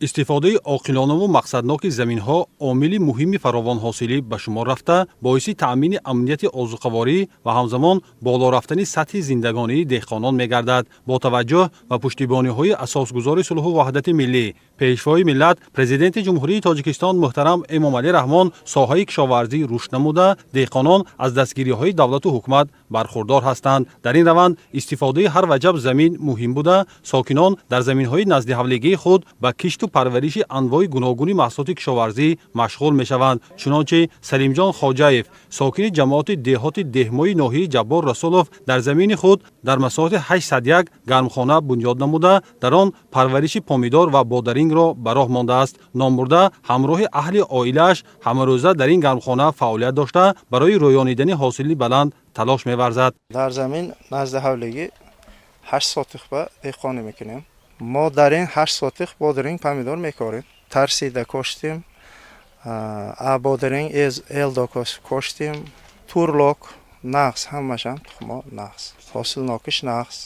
Истифодаи оқилонаву мақсадноки заминҳо омили муҳими фаровонҳосилӣ ба шумор рафта, боиси таъмини амнияти озуқаворӣ ва ҳамзамон боло рафтани сатҳи зиндагонии деҳқонон мегардад. Бо таваҷҷӯҳ ба пуштибониҳои асосгузори сулҳу ваҳдати миллӣ, Пешвои миллат, Президенти Ҷумҳурии Тоҷикистон муҳтарам Эмомалӣ Раҳмон, соҳаи кишоварзӣ рушд намуда, деҳқонон аз дастгириҳои давлату ҳукумат бархурдор ҳастанд. Дар ин раванд истифодаи ҳар ваҷаб замин муҳим буда, сокинон дар заминҳои наздиҳавлигии худ ба кишту парвариши анвои гуногуни маҳсулоти кишоварзӣ машғул мешаванд. Чунончи Салимҷон Хоҷаев, сокини ҷамоати деҳоти Деҳмои ноҳияи Ҷаббор Расулов, дар замини худ дар масоҳати 801 гармхона бунёд намуда, дар он парвариши помидор ва бодарингро ба роҳ мондааст. Номбурда ҳамроҳи аҳли оилааш ҳамарӯза дар ин гармхона фаъолият дошта, барои рӯёнидани ҳосили баланд талош меварзад. Дар замин назди ҳавлигӣ 8 сотих ба деҳқонӣ мекунем. Мо дар ин 8 сотих бодиринг, помидор мекорем. Тарсида коштем, бодиринг Элдо коштем, Турлок нағз, ҳамашам тухмо нағз, ҳосилнокиш нағз.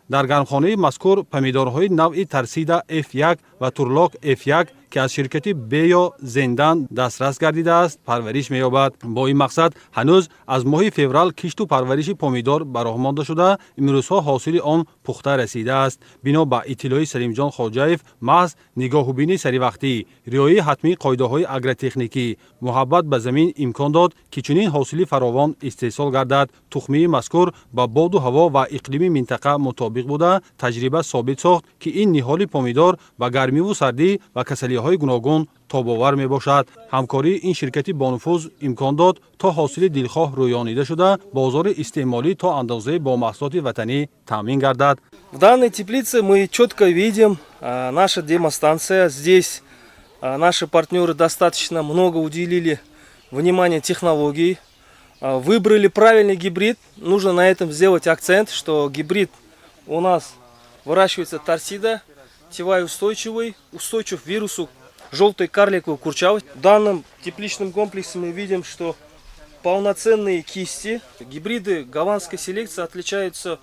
Дар гармхонаи мазкур помидорҳои навъи Тарсида F1 ва Турлок F1, ки аз ширкати Бео Зендан дастрас гардидааст, парвариш меёбад. Бо ин мақсад ҳанӯз аз моҳи феврал кишту парвариши помидор ба роҳ монда шуда, имрӯзҳо ҳосили он пухта расидааст. Бино ба иттилои Салимҷон Хоҷаев, маҳз нигоҳубини саривақтӣ, риояи ҳатмии қоидаҳои агротехникӣ, муҳаббат ба замин имкон дод, ки чунин ҳосили фаровон истеҳсол гардад. Тухмии мазкур ба боду ҳаво ва иқлими минтақа мутобиқ буда, таҷриба собит сохт, ки ин ниҳоли помидор ба гармиву сардӣ ва касалиҳои гуногун тобовар мебошад. Ҳамкории ин ширкати бонуфуз имкон дод, то ҳосили дилхоҳ рӯёнида шуда, бозори истеъмолӣ то андозае бо маҳсулоти ватанӣ таъмин гардад. В данной теплице мы четко видим наша демостанция. Здесь наши партнеры достаточно много уделили внимания технологии. Выбрали правильный гибрид. Нужно на этом сделать акцент, что гибрид у нас выращивается Торсида, TY устойчивый, устойчив к вирусу желтой карликовой курчавости. В данном тепличном комплексе мы видим, что полноценные кисти. Гибриды голландской селекции отличаются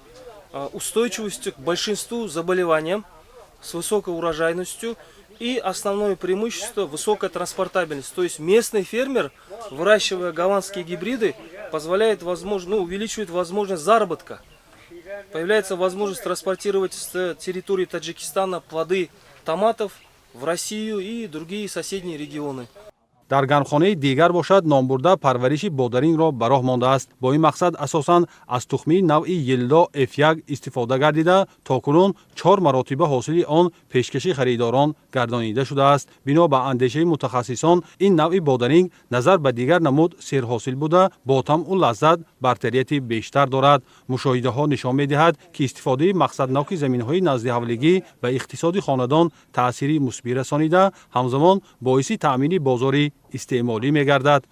устойчивостью к большинству заболеваниям, с высокой урожайностью, и основное преимущество – высокая транспортабельность. То есть местный фермер, выращивая голландские гибриды, позволяет возможно, ну, увеличивает возможность заработка. Появляется возможность транспортировать с территории Таджикистана плоды томатов в Россию и другие соседние регионы. Дар гармхонаи дигар бошад, номбурда парвариши бодарингро ба роҳ мондааст. Бо ин мақсад асосан аз тухмии навъи Елдо F1 истифода гардида, то кунун чор маротиба ҳосили он пешкаши харидорон гардонида шудааст. Бино ба андешаи мутахассисон, ин навъи бодаринг назар ба дигар намуд серҳосил буда, бо тамъу лаззат бартарияти бештар дорад. Мушоҳидаҳо нишон медиҳад, ки истифодаи мақсадноки заминҳои наздиҳавлигӣ ба иқтисоди хонадон таъсири мусбӣ расонида, ҳамзамон боиси таъмини бозори истеъмолӣ мегардад.